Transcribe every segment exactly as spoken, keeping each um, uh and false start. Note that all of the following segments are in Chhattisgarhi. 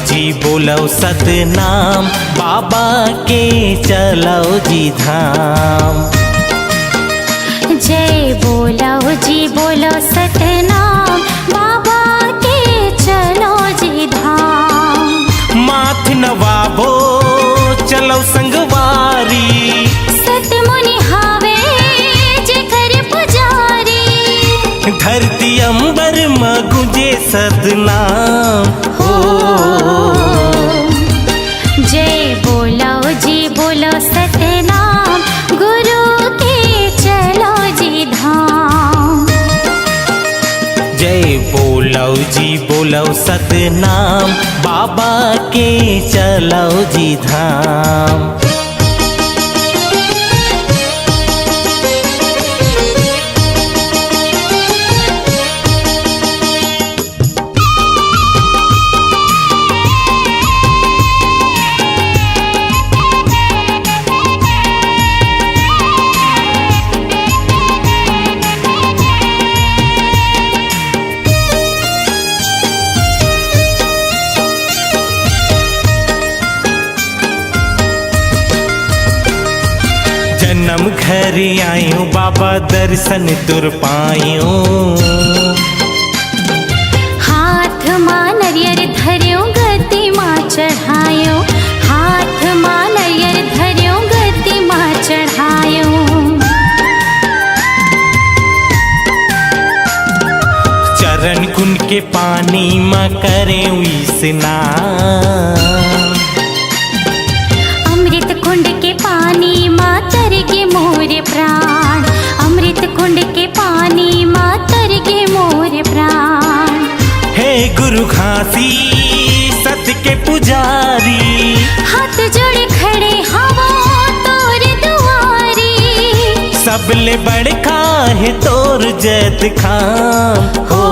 जी बोलव सतनाम, बाबा के चलव जी धाम। जय बोलव जी बोलव सतनाम, बाबा के चलव जी धाम। माथ नवाबो चलव संगवारी, सतमुनि हावे जेकर पुजारी। धरती अंबर म गुंजे सतनाम हो। जय बोलव जी बोलव सतनाम, गुरु के चलव जी धाम। जय बोलव जी बोलव सतनाम, बाबा के चलव जी धाम। जनम घर आयो बाबा, दर्शन तोर पायो। हाथ मा नरियर धर्यो, गद्दी मा चढ़ायो। हाथ मा नरियर धर्यो, गद्दी मा चढ़ायो। चरण कुंड के पानी मा करेंव स्नान। अमृत कुंड के पानी मा तर गे मोर प्राण। अमृत कुंड के पानी मा तर गे मोर प्राण। हे गुरु घासी सत के पुजारी, हाथ जोड़े खड़े हवों तोर दुआरी। सबले बड़का हे तोर जैत खाम हो।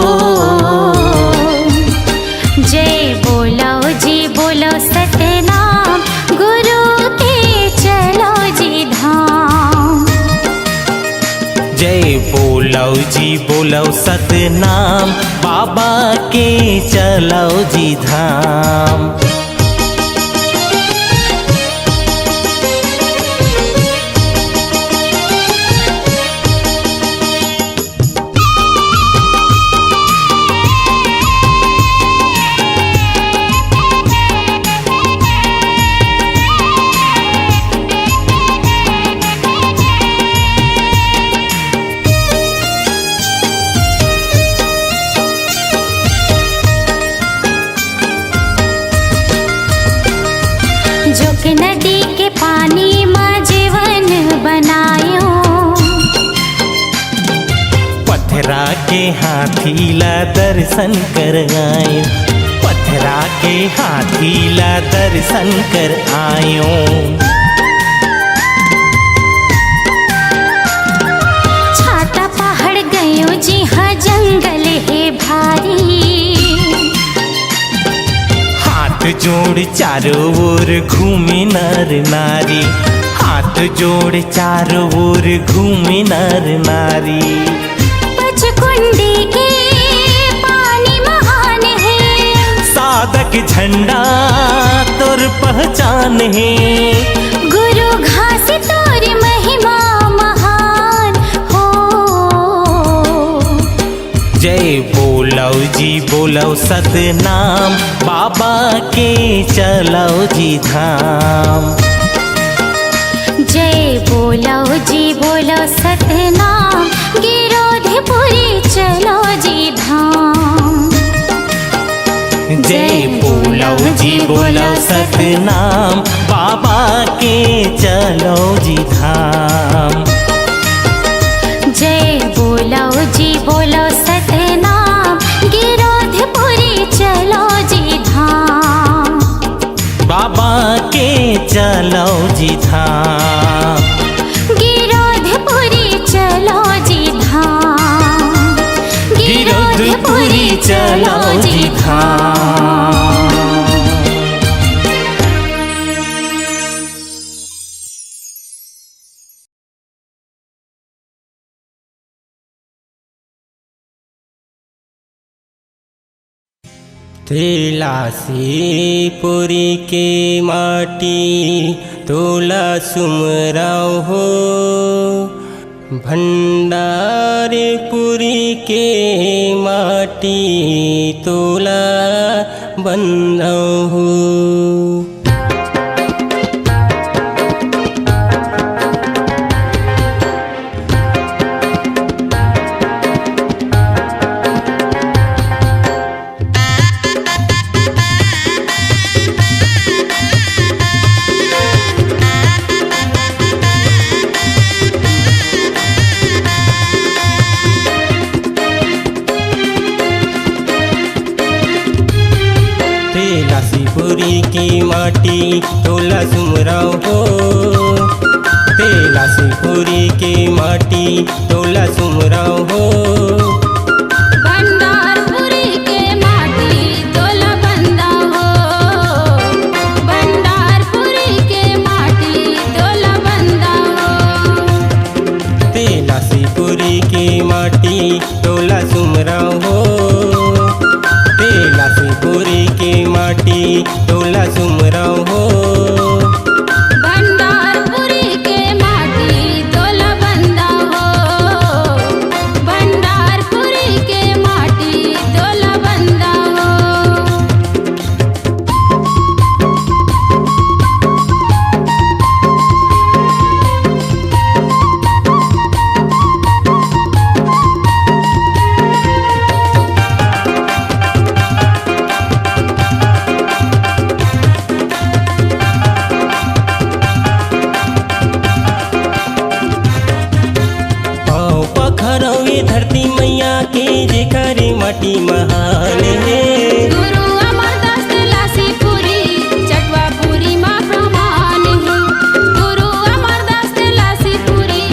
जय बोलव जी बोलव सतनाम, गुरु के चलव जी धाम। जय बोलव जी बोलव सतनाम, बाबा के चलव जी धाम। जोक नदी के पानी मा जीवन बनायो। पथरा के हाथी ला दर्शन कर आयो। पथरा के हाथी ला दर्शन कर आयो। छाता पहाड़ गयो जी हाँ, जंगल हे भारी। हाथ जोड़ चारों ओर घूमे नर नारी। हाथ जोड़ चारों ओर घूमे नर नारी। पचकुंडी के पानी महान हे। साधक झंडा तोर पहचान हे। गुरु घासी तोर महिमा महान हो। जय बोलव जी बोलव सतनाम, बाबा के चलव जी धाम। जय बोलव जी बोलव सतनाम, गिरोधपुरी चलव जी धाम। जय बोलव जी बोलव सतनाम, बाबा के चलव जी धाम। जय बोलव जी बोलव सतनाम, गिरोधपुरी चलव जी धाम। बाबा के चलव जी धाम। गिरोधपुरी चलव जी धाम। गिरोधपुरी चलव जी धाम। तेला से पुरी के माटी तोला सुमराव हो, भंडारपुरी के माटी तोला बंदव हो। तेला से पुरी के माटी तोला सुमराव हो, तेला से पुरी के माटी तोला सुमराव हो। भंडारपुरी के माटी तोला बंदव हो, भंडारपुरी के माटी तोला बंदव हो। तेला से पुरी के माटी तोला सुमराव हो, तेला से पुरी के माटी तोला सुमराव हो। भंडारपुरी के माटी तोला बंदव हो, भंडारपुरी के माटी तोला बंदव हो। पाँव पखरवे धरती मैया के, जेकर माटी महान हे। गुरु अमरदास तेला से पुरी, चटवा पुरी मा प्रमाण हे। गुरु अमरदास तेला से पुरी,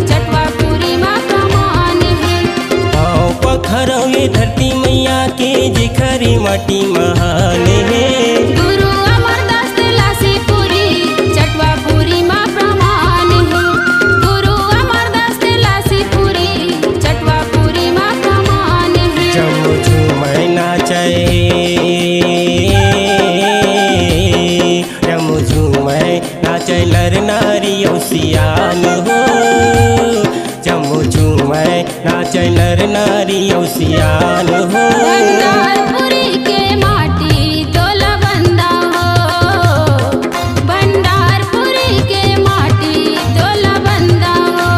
चटवा पुरी मा प्रमाण हे। पाँव पखरवे धरती मैया के, जेकर माटी महान हे। गुरु अमरदास तेला से पुरी, चटवा पुरी मा प्रमाण हे। गुरु अमरदास तेला से पुरी, चटवा पुरी मा प्रमाण हे। जम्मो झूमय नाचय, जम्मो झूमय नाचय नर नारी अउ सियान हो। जम्मो झूमय नाचय नर नारी अउ सियान हो। भंडारपुरी के माटी तोला बंदव हो, भंडारपुरी के माटी तोला बंदव हो।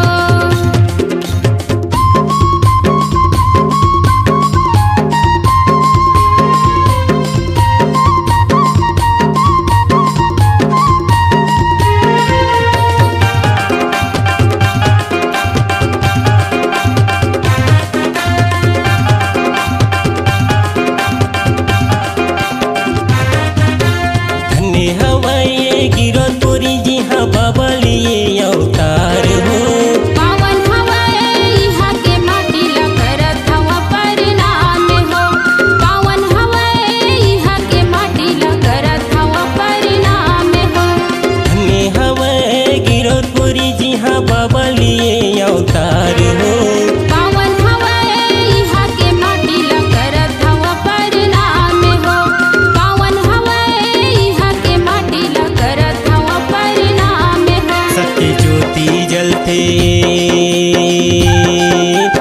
धन्य हवय ये गिरौदपुरी, जिहाँ बाबा लिए अवतार हो। पावन हवय इहाँ के माटी ला करत हवँ प्रणाम हो। पावन हवय इहाँ के माटी ला करत हवँ प्रणाम हो। धन्य हवय गिरौदपुरी, जिहाँ बाबा लिए अवतार हो। पावन हवय इहाँ के माटी ला करत हवँ प्रणाम हो। पावन हवय इहाँ के माटी ला करत हवँ प्रणाम हो। सत्य ज्योति जलथे,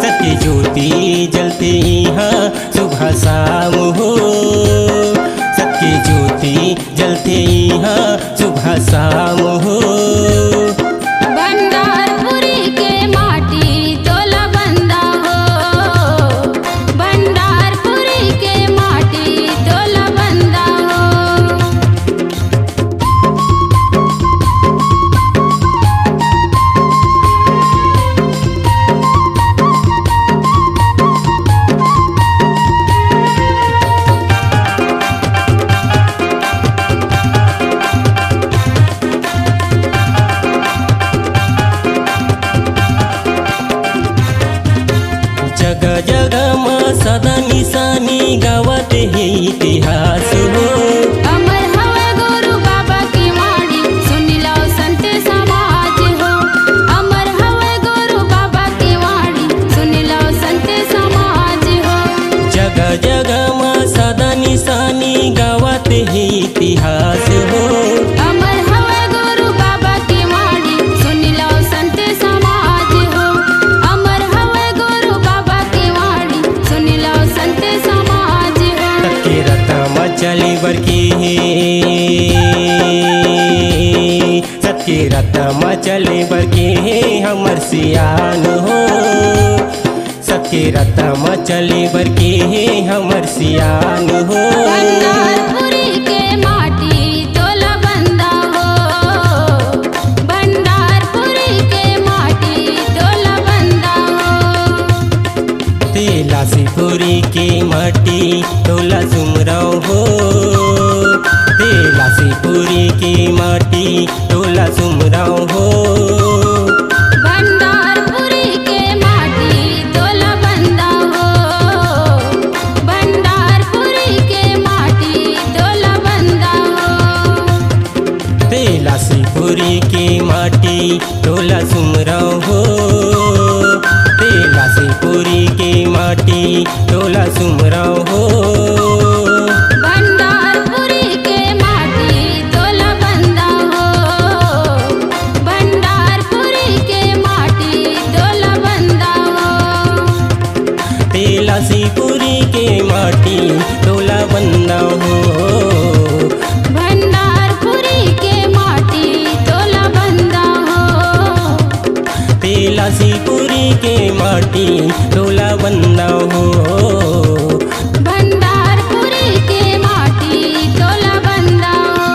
सत्य ज्योति जलथे इहाँ सुबह शाम हो। सत्य ज्योति जलथे इहाँ सुबह शाम हो। भंडारपुरी के माटी तोला बंदव हो, भंडारपुरी के माटी तोला बंदव हो। के रता म चले बर के हे हमर सियान हो, सत के रता म चले बर के हे हमर सियान हो। भंडारपुरी के माटी तोला बंदा हो, भंडारपुरी के माटी तोला बंदा हो। तेला सिपुरी के माटी तोला सुमराव हो, तेला सिपुरी के माटी तोला सुमराव हो। भंडारपुरी के माटी तोला बंदा हो, भंडारपुरी के माटी तोला बंदा हो। तेला सिपुरी के माटी तोला सुमराव हो, तेला सिपुरी के माटी तोला सुमराव हो। भंडारपुरी के माटी तोला बंदा हो, भंडारपुरी के माटी तोला बंदा हो। तेला सिपुरी के माटी तोला बंदा हो। भंडारपुरी के माटी तोला बंदा हो। तेला सिपुरी के माटी तोला बंदा हो। भंडारपुरी के माटी तोला बंदा हो।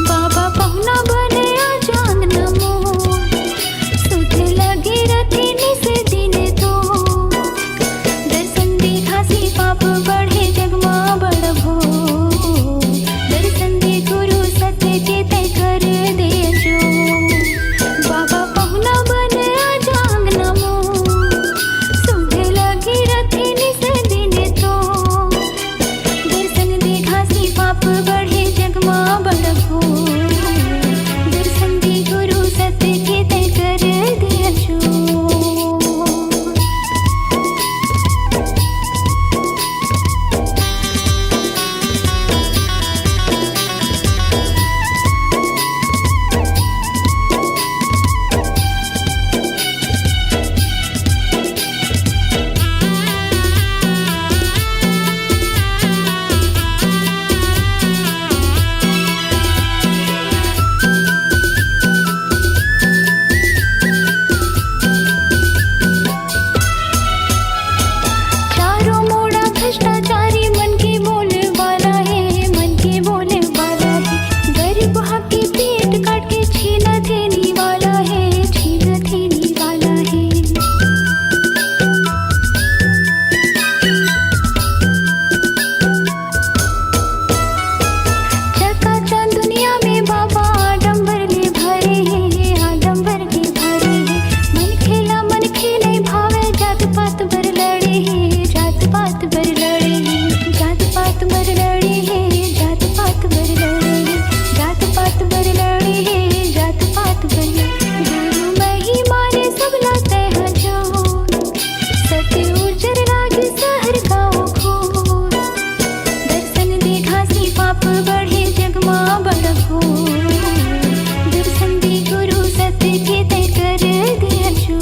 बाबा पहुना बने आ जांगना मोर, सुध लगे रथे निस दिन तो। दर्शन दे खासी पाप बढ़े जग मा बड़ भोर। दर्शन दे गुरु सत्य के तय कर दे जो। बाबा पहुना बन आ जांगना मोर। सुधे लगे रथे निस दिन तो। दर्शन दे खासी पाप बढ़े जग मा बड़ भोर। दर्शन दे गुरु सत्य के तय कर दे जो। चारों मुड़ा भ्रष्टाचारी मन के बोले वाला हे, मन के बोले वाला हे। गरीब हा के पेट काट के छीना देने वाला हे, छीना देने वाला हे। चकाचौंध दुनिया में बाबा आडंबर ले भरे हे, आडंबर ले भरे हे। मनखे ला मनखे नइ भावे, जात पात बर लड़े हे, जात पात बर लड़े हे, जात पात बर लड़े हे, जात पात बर लड़े हे, जात पात बर लड़े हे, जात पात बर लड़े। गुरु महिमा रे सबला तैं हा जो। सत्य उजर लागे सहर गाँव घोर। दर्शन दे खासी पाप बढ़े जग मा बड़ घोर। दर्शन दे गुरु सत्य के तय कर दे जो।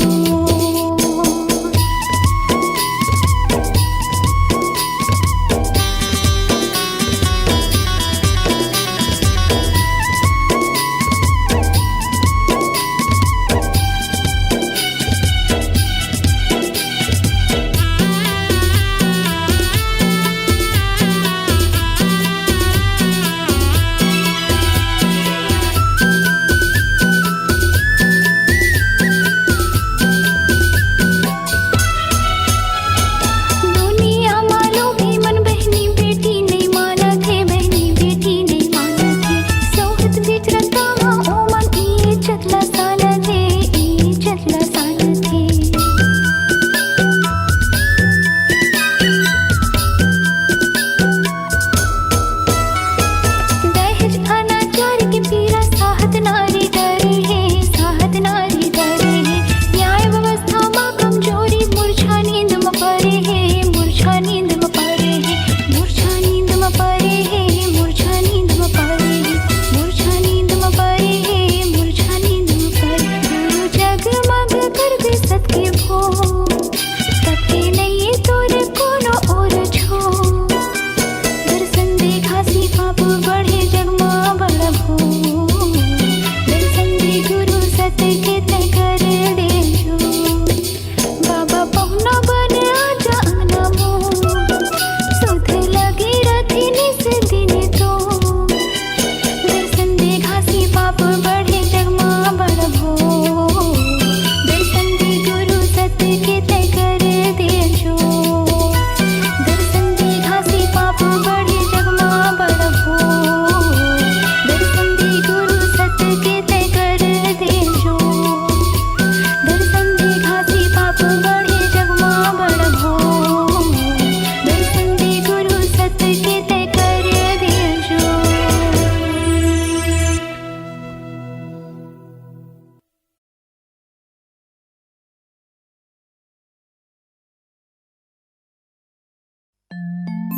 सन्नन्ना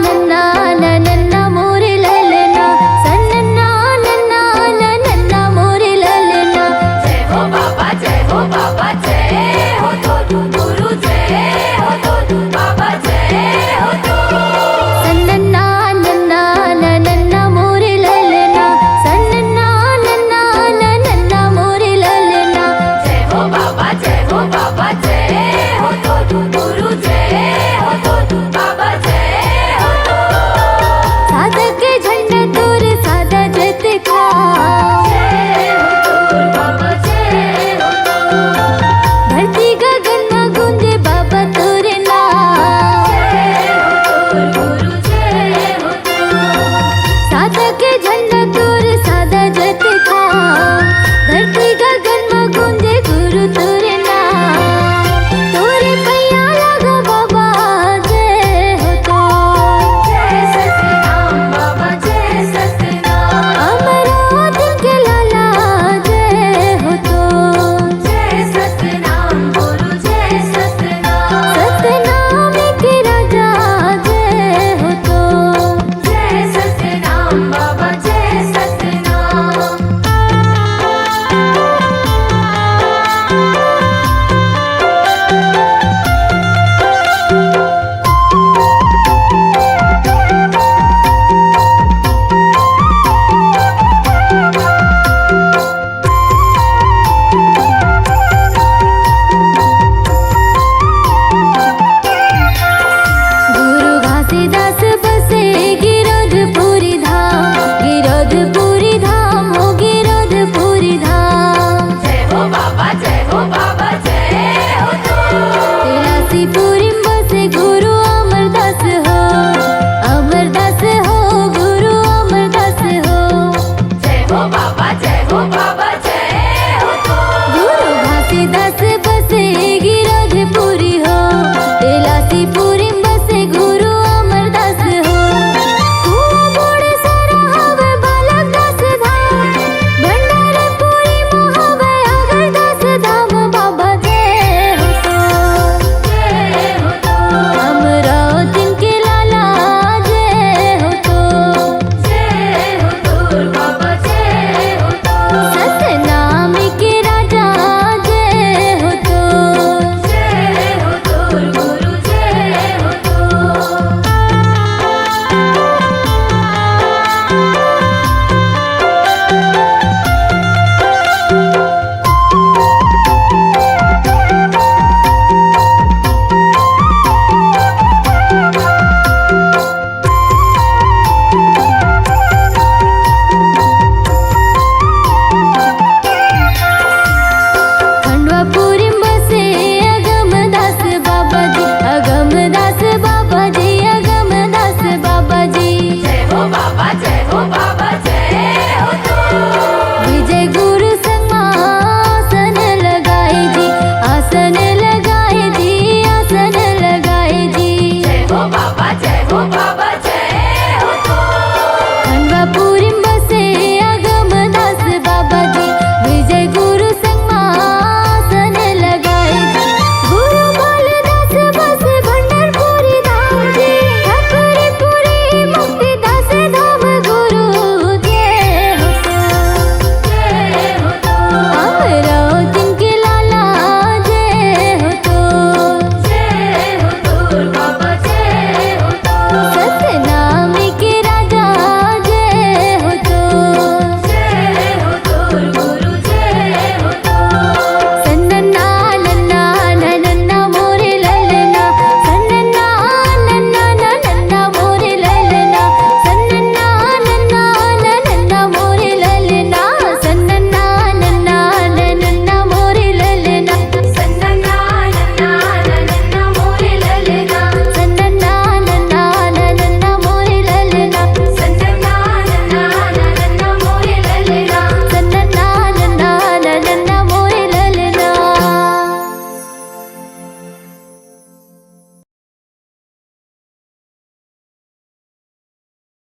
नन्ना न नन्ना मोरे ललना, सन्नन्ना नन्ना न नन्ना मोरे ललना। जय हो बाबा, जय हो बाबा, जय हो तो गुरु, जय हो तो बाबा, जय हो तो। सन्नन्ना नन्ना न नन्ना मोरे ललना, सन्नन्ना नन्ना न नन्ना मोरे ललना। जय हो बाबा, जय हो बाबा, जय हो तो गुरु, जय हो तो बाबा, जय हो तो। सादा के झंडा तोर सादा जतका। जय हो तो बाबा, जय हो तो। धरती गगन म गूंजे बाबा तोर नाम। जय हो तो गुरु, जय हो तो। सादा के झंडा तोर सादा जतका। धरती गगन म गूंजे गुरु तोर नाम। तोरे पैया लागो बाबा, जय हो तो। जय सतनाम बाबा, जय सतनाम। अमरावती के लाला, जय हो तो। जय सतनाम गुरु, जय सतनाम। सतनाम के राजा, जय हो तो। जय सतनाम बाबा, जय सतनाम।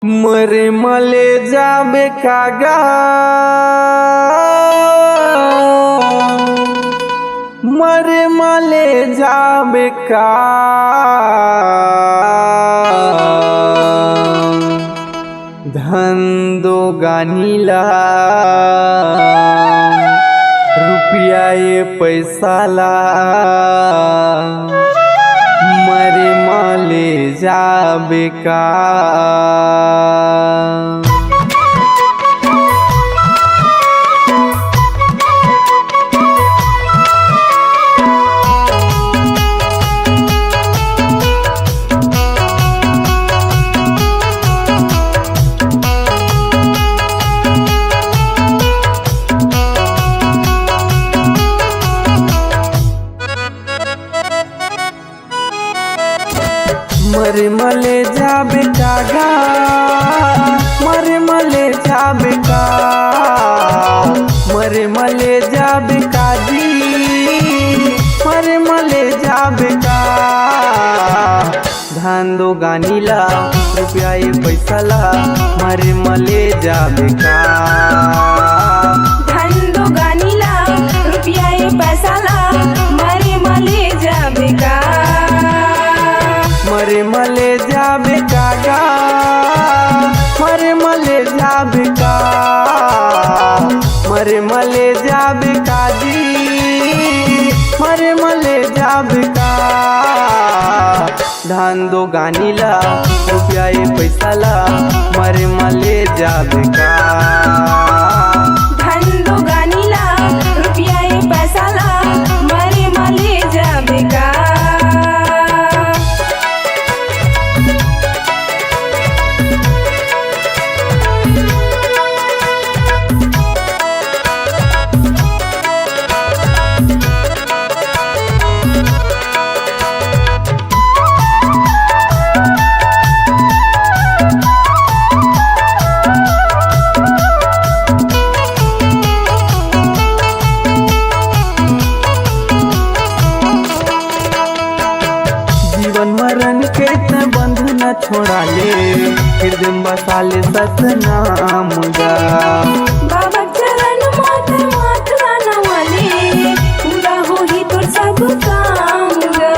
मरे मले जाबे कागा, मरे मले जाबे का, धन दो गानी ला, रुपया ये पैसा ला, मरे मले जाबे का। मरे मले जाबे कागा, मरे मले जाबे का, मरे मले जाबे काजी, मरे मले जाबे का। धन दो गानी ला, रुपया ये पैसा ला, मरे मले जाबे का। धन दो गानी ला, रुपया ये पैसा ला, मरे मले जाबे का। मरे मले जाबे कागा, मरे मले जाबे का, मरे मले जाबे काजी, मरे मले जाबे का। धन दो गानी ला, रुपया ये पैसा ला, मरे मले जाबे का। धन दो गानी ला, रुपया ये पैसा ला, मरे मले जाबे का। जीवन मरण के त बंधन छोड़ा ले, हृदय में बसा ले सतनाम गा। बाबा चरण माथ माथ लाना वाले, पूरा होही तोर सब काम गा।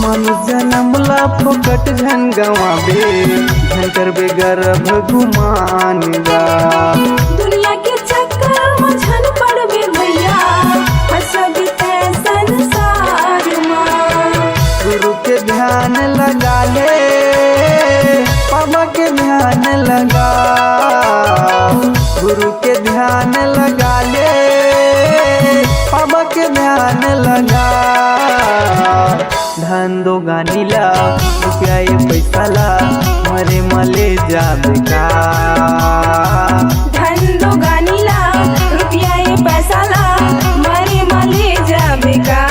मनुष्य जन्म ला फोकट झन गवाबे, झन करबे गर्भ गुमान गा। दुनिया के चक्कर म झन पड़बे भैया, हंसबे तै संसार म। गुरु के ध्यान लगा ले, बाबा के ध्यान लगा। गुरु के ध्यान लगा ले, बाबा के ध्यान लगा। धन दो गानी ला, रुपया ये पैसा ला, मरे मले जाबे का। धन दो गानी ला, रुपया ये पैसा ला, मरे मले जाबे का।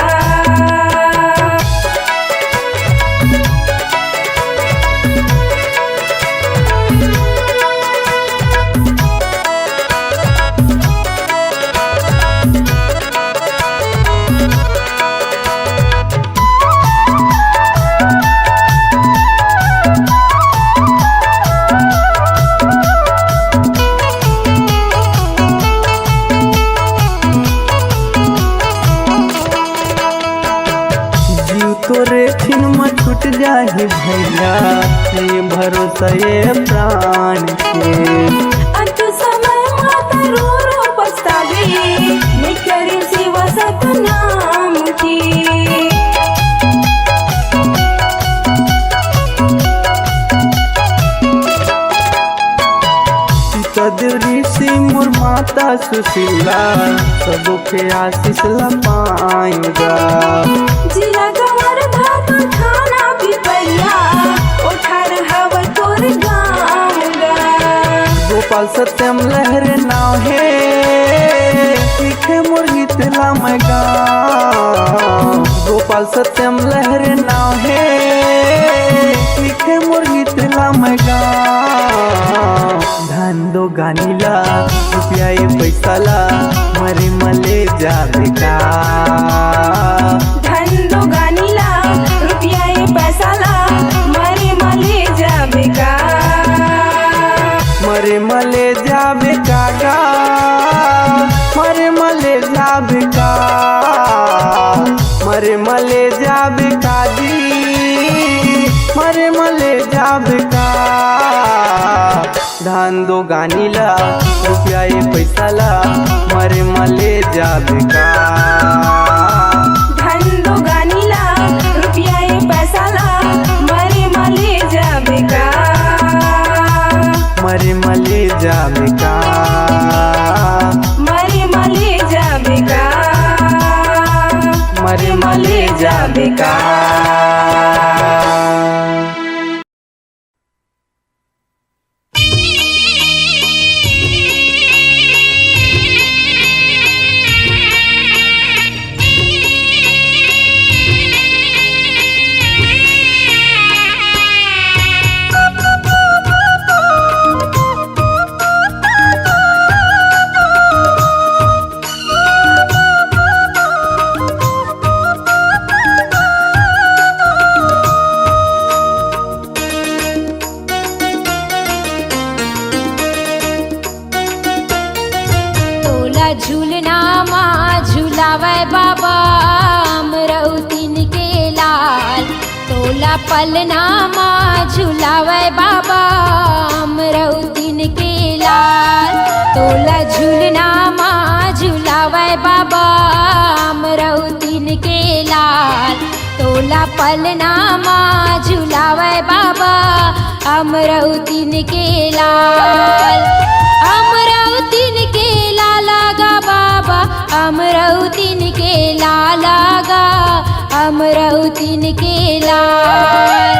जीव तोरे छिन म छूट जाही भैया, ये भरोसा ये प्राण के। अंत समय माता रो रो पछतावे, मैं करे सेवा सतनाम की। पिता देव ऋषि मोर माता सुशीला, सबके आशीष ला पाएगा। जिला गंवर धातु थाना पिपरिया, ओठार हव तोर गाँव गा। गोपाल सत्यम लहरे नाव हे, लिखे मोर गीत ला मैं गाँव। गोपाल सत्यम लहरे नाव हे, लिखे मोर गीत ला मैं गाँव। धन दो गानी ला, रुपया ये पैसा ला, मरे मले जाबे का। मरे म ले जाबे का धन दो गानी ला, रुपया ए पैसा ला, मरे म ले जाबे का। धन दो गानी ला, रुपया ए पैसा ला, मरे म ले जाबे का। मरे म ले जाबे का। मरे म ले जाबे का। मरे म ले जाबे का। तोला झूलना मा झुलावय बाबा अमरौतिन के लाल। तोला पलना मा झुलावय बाबा अमरौतिन के लाल। तोला झूलना मा झुलावय बाबा अमरौतिन के लाल। तोला पलना मा झुलावय बाबा अमरौतिन के लाल। अमरौतिन के लाल गा बाबा, अमरौतिन के लाल गा, अमरौतिन के लाल।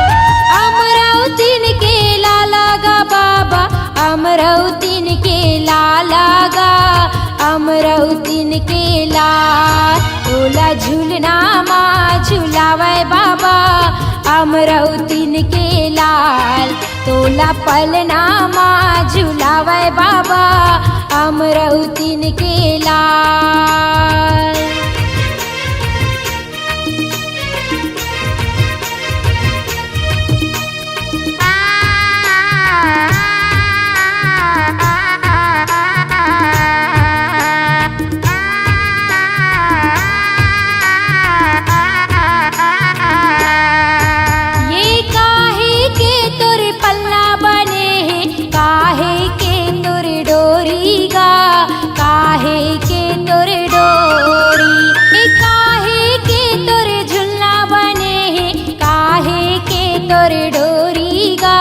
अमरौतिन के लाल गा बाबा, अमरौतिन के लाल गा, अमरौतिन के लाल। तोला झूलना मा झुलावय बाबा अमरौतिन के लाल। तोला पलना मा झुलावय बाबा अमरौतिन के लाल। ये काहे के तोर पलना बने हे, काहे के तोर डोरी गा, काहे के तोर डोरी। ये काहे के तोर झुलना बने हे, काहे के तोर डोरी गा,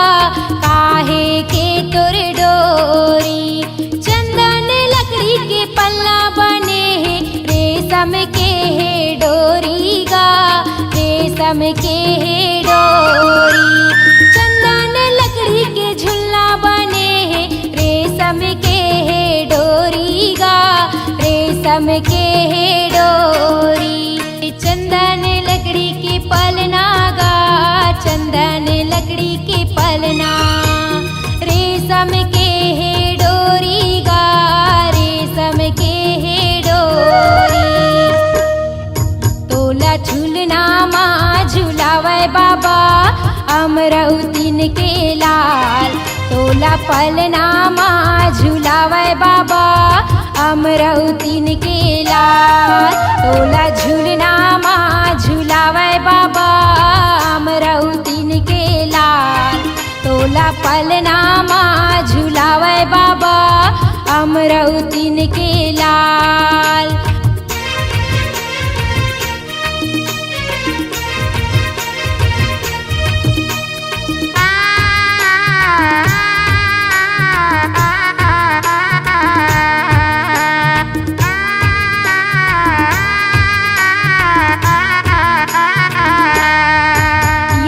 काहे के तोर डोरी। चंदन लकड़ी के पलना बने हे, रेशम के हे डोरी गा, रेशम के हे डोरी। चंदन लकड़ी के झुलना बने हे, रेशम के हे डोरी गा, रेशम के हे डोरी। चंदन लकड़ी के पलना गा, चंदन लकड़ी के पलना। रेशम के हे डोरी गा, रेशम के हे डोरी। तोला झुलना मा झुलावय बाबा अमरौतिन के लाल। तोला पलना मा झुलावय बाबा अमरौतिन के लाल। तोला झुलना मा झुलावय बाबा अमरौतिन के लाल। तोला पलना मा झुलावय बाबा अमरौतिन के लाल।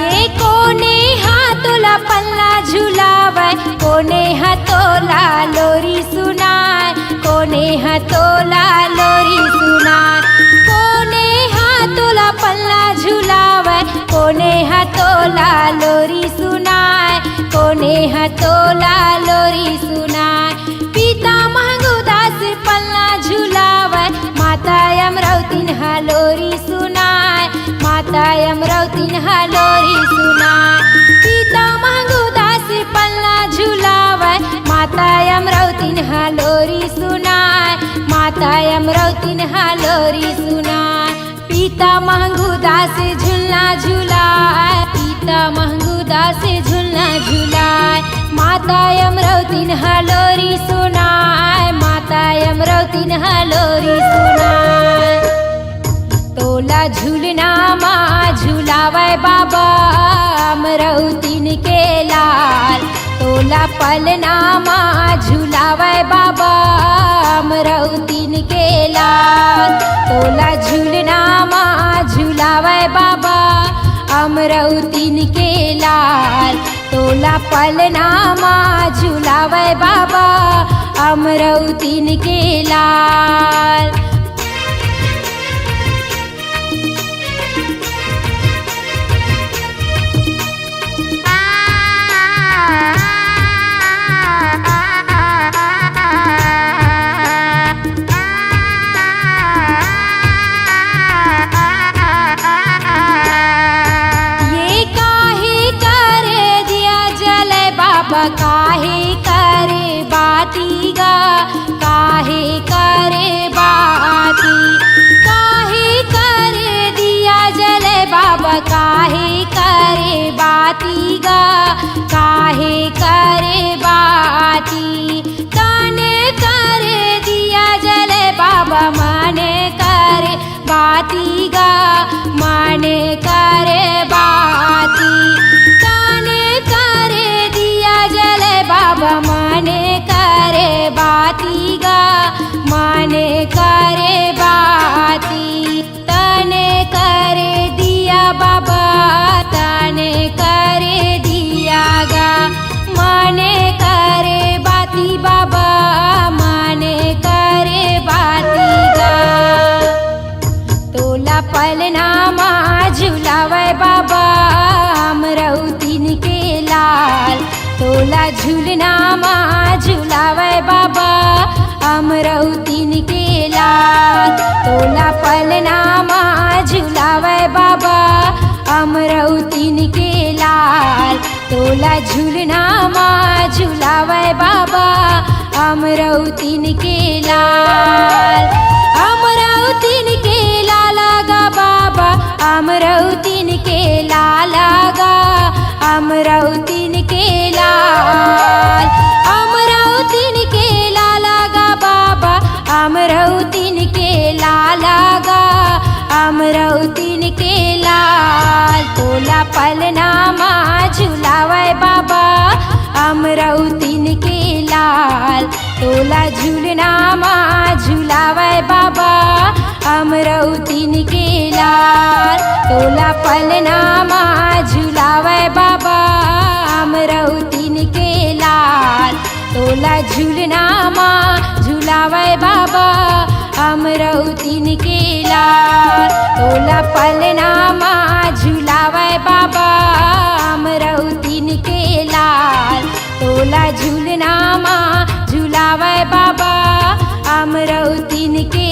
ये कोने हा तोला पलना झुलावय, कोने हा तोला लोरी सुनाय, कोने हा तोला लोरी सुनाय। कोने हा तोला पलना झुलावय, कोने हा तोला लोरी सुनाय, कोने हा तोला लोरी सुनाय। पीतामह गुदास पलना झुलावय, माता अमरौतिन हा लोरी सुनाय, माता अमरौतिन हा लोरी सुनाय। पीतामह गुदास पलना झुलावय, माता अमरौतिन हा लोरी सुनाय, माता अमरौतिन हा लोरी सुनाय। पीतामह गुदास झुलना झुलाय, पीतामह गु से झुलना झुलाय, माता अमरौतिन ह लोरी सुनाय, माता अमरौतिन ह लोरी सुनाय। तोला झुलना मा झुलावय बाबा अमरौतिन के लाल, तोला पलना मा झुलावय बाबा अमरौतिन के लाल, तोला झुलना मा झुलावय बाबा अमरौतिन के लाल, तोला पलना मा झुलावय बाबा अमरौतिन के लाल। ये काहे करे दिया जले बाबा, काहे करे बाती गा, काहे करे बाती, काहे करे दिया जले बाबा, काहे करे बाती गा, काहे करे बाती। तने करे दिया जले बाबा, मने करे बाती गा, मने करे बाती। तने करे दिया जले बाबा, मने करे बाती गा, मने करे बाती। तने करे दिया बाबा, तने करे दिया गा, मने करे बाती बाबा, मने करे बाती गा। तोला पलना मा झुलावय बाबा अमरौतिन के लाल, तोला झुलना मा झुलावय बाबा अमरौतिन के लाल, तोला पलना मा झुलावय बाबा अमरौतिन के लाल, तोला झुलना मा झुलावय बाबा अमरौतिन के लाल। अमरौतिन के लाल गा बाबा, अमरौतिन के लाल गा, अमरौतिन के लाल। अमरौतिन के लाल गा बाबा, अमरौतिन के लाल गा, अमरौतिन के लाल। तोला पलना मा झुलावय बाबा अमरौतिन के लाल, तोला झुलना मा झुलावय बाबा अमरौतिन के लाल, तोला पलना मा झुलावय बाबा अमरौतिन के लाल, तोला झुलना मा झुलावय बाबा अमरौतिन के लाल, तोला पलना मा झुलावय बाबा अमरौतिन के लाल, तोला झुलना मा झुलावय बाबा अमरौतिन के